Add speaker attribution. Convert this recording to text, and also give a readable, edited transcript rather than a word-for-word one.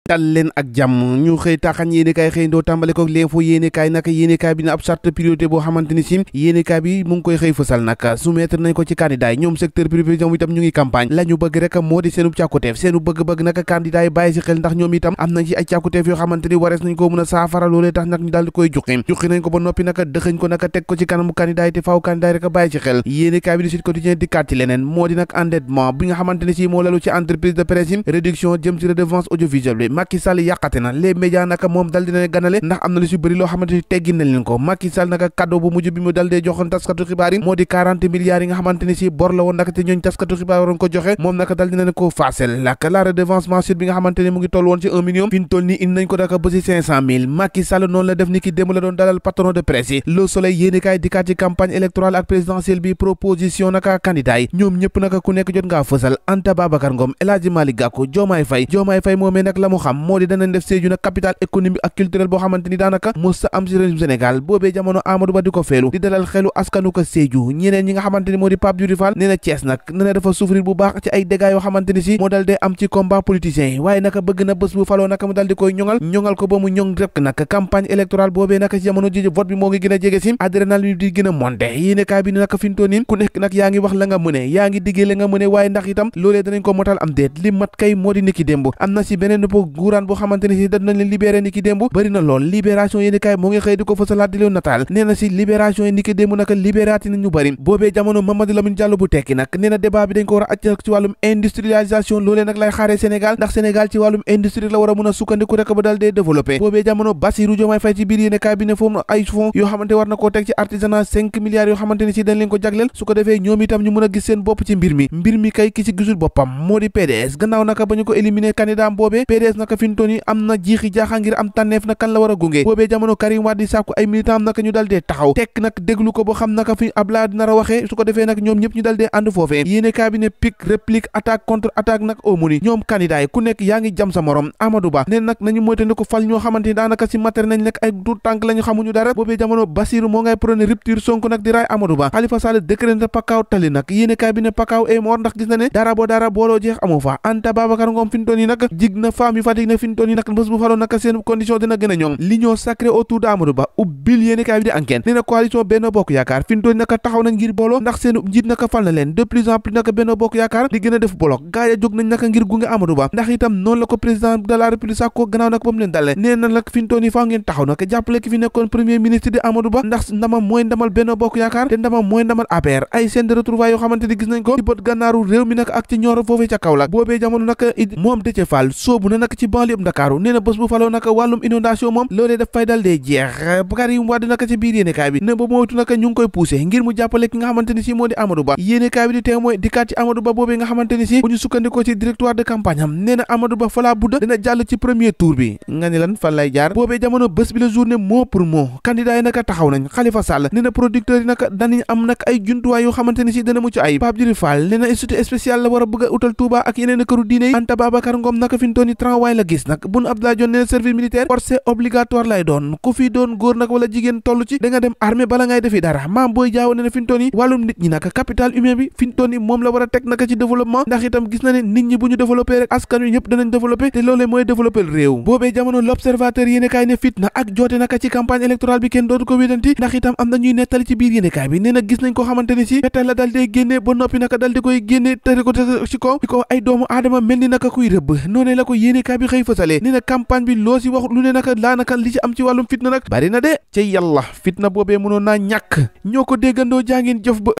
Speaker 1: dal leen ak jàmm ñu xëy taxañ yéenekaay xëy ndoo tàmbale ko l'info yéenekaay nag yéenekaay bi ne ab charte priorité boo xamante ni si yéenekaay bi mu ngi koy xëy fësal nag soumettre nañ ko ci candidat yi ñoom secteur privé ñoom itam ñu ngi campagne la ñu bëgg rek moo di seenu càkkuteef seenu bëgg-bëgg nag candidat yi bàyyi si xel ndax ñoom itam am nañ ci ay càkkuteef yoo xamante ni warees nañ ko mën a saafara loolee tax nag ñu daal di koy juqi nañ ko ba noppi nag dëxëñ ko nag teg ko ci kanamu candidat yi te faaw candidat yi rek bàyyi ci xel yéenekaay bi di Sud Quotidien dikkaat ci leneen moo di nag endettement bi nga xamante ni si moo lalu ci entreprise de presse yi réduction jëm ci redevance audiovisuelle bi Macky Sall yàqate na les médias naka moom dal dina ganale ndax am na lu si bëri loo xamante ni teggi na leen ko Macky Sall naka cadeau bu mujj bi mu dal dee joxoon taskatu xibaar yi moo di 40 milliards yi nga xamante ni si bor la woon naka te ñooñ taskatu xibaar waroon ko joxe moom naka dal dina ne ko faasel lak la redevance mensuelle bi nga xamante ni mu ngi toll woon ci 1 million fi ñu toll nii indi nañ ko naka ba si 500 000 Macky Sall noonu la def ni ki démb la doon dalal patron de presse yi Le Soleil yéenekaay dikkaat ci campagne électorale ak présidentielle bi proposition naka candidat yi ñoom ñëpp naka ku nekk jot ngaa fësal Anta Babacar Ngom El Hadji Malick Gakou Diomaye Faye moomee nag la mu xam moo di danañ def Sédhiou nag capital économique ak culturel boo xamante ni daanaka mos sa am ci réewum Sénégal boobee jamono Amadou Ba di ko feelu di dalal xelu askanu ko Sédhiou ñeneen ñi nga xamante ni moo di Pape Djibril Fall nee na Thiès nag nee na dafa souffrir bu baax ci ay dégâts yoo xamante ni si moo dal dee am ci combat politiciens yi waaye naka bëgg na bés bu faloo naka mu dal di koy ñoŋal ko ba mu ñoŋ rek nag campagne électorale boobee naka ci jamono ji vote bi moo ngi gën a jege si adrénaline bi di gën a monté yéenekaay bi ni naka fintoon nii ku nekk nag yaa ngi wax la nga mëne yaa ngi diggee la nga mëne waaye ndax itam loolee danañ ko motal am déet li mat kay moo di niki démb am na si beneen guuraan boo xamante ni si danañ leen libéré niki démb bëri na lool libération yéenekaay moo ngi xëy di ko fësalaat di leen nataal nee na si libération yi niki démb naka libéraati nañ ñu bëri boobee jamono Mamadou Lamine Diallo bu tekki nag nee na débat bi dañ ko war a acc ci wàllum industrialisation loolee nag lay xaaree Sénégal ndax Sénégal ci wàllum industrie la war a mun a sukkandiku rek ba dal dee développé boobee jamono Bassirou Diomaye Faye ci biir yéenekaay bi ne foofu ay fonds yoo xamante war na koo teg ci artisanat 5 milliards yoo xamante ni si dañ leen ko jagleel su ko defee ñoom itam ñu mën a gis seen bopp ci mbir mi kay ki ci gisul boppam moo di PDS gannaaw naka ba ñu ko éliminer candidat boobee PDS naka fintoon yi am na jiixi jaaxa ngir am tànneef na kan la war a gunge boobee jamono Karim Wade di sàkku ay militant am naka ñu dal dee taxaw tekk nag déglu ko boo xam naka fi Abdoulaye nar a waxee su ko defee nag ñoom ñëpp ñu dal dee ànd foofee yéene kaa bi ne pic réplique attaque contre attaque nag aumône ñoom candidat yi ku nekk yaa ngi jam sa morom Amadou Ba ne nag nañu moytandi ko fal ñoo xamante ni daanaka si matériel nañ nekk ay du tànk la ñu xamuñu dara boobee jamono Bassirou moo ngay prôné rupture Sonko nag di raay Amadou Ba Khalifa Sall décret na pakaaw tali nag yéene kaa bi ne pakaaw est mort ndax gis na ne dara booloo jeex amu fa Anta Babacar Ngom fintoon yi nag jig na femme yu Fatick nag fintoon yi nag bés bu faloo nag seen condition dina gën a ñoŋ l'union sacrée autour de Amadou Ba ubbil yéene kaa bi di enquête nee na coalition Benno Bokk Yaakaar fintoon yi nag taxaw na ngir booloo ndax seen njiit nag fal na leen de plus en plus nag Benno Bokk Yaakaar di gën a def bolok gaay a jóg nañ nag ngir gunge Amadou Ba ndax itam noonu la ko président de la république sàkko gannaaw nag ba mu leen dalee nee na nag fintoon yi faaw ngeen taxaw nag jàppale ki fi nekkoon premier ministre di Amadou Ba ndax ndamam mooy ndamal Benno Bokk Yaakaar te ndamam mooy ndamal APR ay scène de retrouvailles yoo xamante ni gis nañ ko ci bët gànnaaru réew mi nag ak ci ñooro foofee ca Kaolack boobee jamono nag moom Déthié Fall soobu na nag ci banlieue Ndakaaru nee na bés bu faloo nag wàllum inondation moom loolee daf fay dal dee jeex Karim Wade nag ci biir yéenekaay bi ne ba moytu nag ñu ngi koy poussé ngir mu jàppale ki nga xamante ni si moo di Amadou Ba yéenekaay bi di témoin dikkaat ci Amadou Ba boobee nga xamante ni si bu ñu sukkandikoo ci directoire de campagne am nee na Amadou Ba falaa budda dina jàll ci premier tour bi nga ni lan fan lay jaar boobee jamono bés bi la journée mot pour mot candidat yi naka taxaw nañ Khalifa Sall nee na producteurs yi naka danañ am nag ay jumtuwaay yoo xamante ni si dana mucc ay Pape Djibril Fall nee na institut spécial la war a bëgg a utal Touba ak yeneen këru diine yi Anta Babacar Ngom naka fi mu toll nii travail la gis nag Boun Abdallah Dionne nee na service militaire forcé obligatoire lay doon ku fi doon góor nag wala jigéen toll ci da nga dem armée bala ngay defi dara Mame Boye Diao nee na fi mu toll nii wàllum nit ñi naka capital humain bi fi mu toll nii moom la war a teg naka ci développement ndax itam gis na ne nit ñi bu ñu développé rek askan wi ñëpp danañ développé te loolee mooy développé réew boobee jamono l'observateur yéenekaay ne fitna ak joote naka ci campagne électorale bi kenn dootu ko wédanti ndax itam am na ñuy nettali ci biir yéenekaay bi nee na gis nañ ko xamante ni si fetal la dal dee génne ba noppi naka dal di koy génne tari ko ci kaw di ko ay doomu aadama mel ni naka kuy rëbb noonee la ko yéenekaay bi xëy fësalee nee na campagne bi loo si wax lu ne naka laa naka li ci am ci wàllum fitna nag bari na de ca yàlla fitna boobee mënoon naa ñàkk ñoo ko déggandoo jàngeen jëf ba